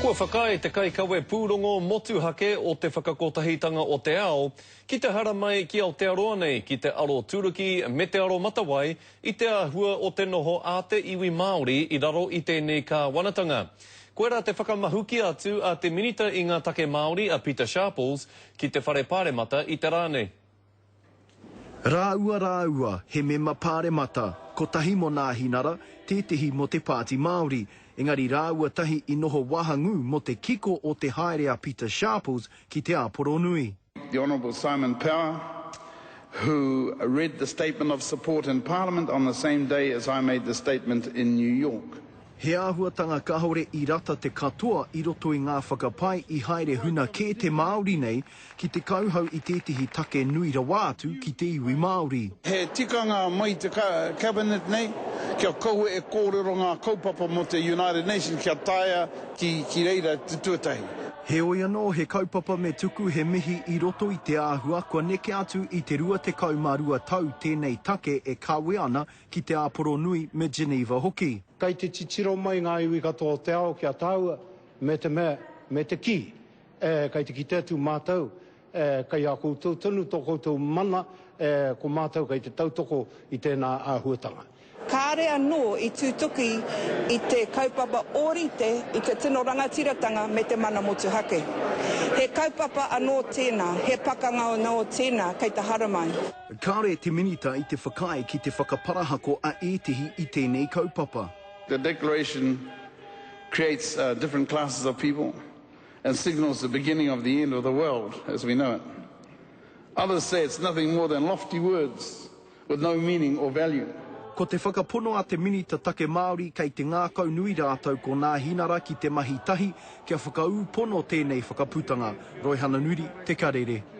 Kua whakaae te kaikawe pūrongo motuhake o te Whakakotahitanga o te Ao ki te haramai ki Aotearoa nei ki te aroturuki me te aromatawai i te āhua o te noho a te iwi Māori i raro i tēnei kāwanatanga. Koirā te whakamahuki atu a te Minita i ngā Take Māori a Pita Sharples ki te Whare Pāremata i te rā nei. Rāua rāua, he mema pāremata, kotahi mō Nāhinara, tētehi mō te Pāti Māori, engari rāua tahi i noho wahangū mō te kiko o te haere a Pita Sharples ki Te Āporonui. The Honourable Simon Power, who read the statement of support in Parliament on the same day as I made the statement in New York. He āhuatanga kāore i rata te katoa i roto i ngā whakapae i haere huna kē te Māori nei ki te kauhau i tētehi take nui rawa atu ki te iwi Māori. He tikanga mai te Cabinet nei kia kaua e kōrero ngā kaupapa mō te United Nations kia taea ki reira te tuatahi. Heoi anō, he kaupapa me tuku he mihi i roto i te āhua kua neke atu i te 22 tau tēnei take e kawe ana ki Te Āporonui me Geneva hoki. Kei te titiro mai ngā iwi katoa o te ao ki a tāua me te mea, me te kī, e, kei te kite atu mātou, e, kei a koutou tonu tō koutou mana, e, ko mātou kei te tautoko i tēnā āhuatanga. Kāre anō i tutuki i te kaupapa ōrite i te tino rangatiratanga me te mana motuhake. He kaupapa anō tēnā, he pakanga anō tēnā kei te haramai. Kāore te Minita i te whakaae ki te whakaparahako a ētehi i tēnei kaupapa. The declaration creates different classes of people and signals the beginning of the end of the world as we know it. Others say it's nothing more than lofty words with no meaning or value. Ko te whakapono a te Minita Take Māori kei te ngākaunui rātou ko Nāhinara ki te mahi tahi kia whakaū pono tēnei whakaputanga. Roihana Nuri, Te Karere.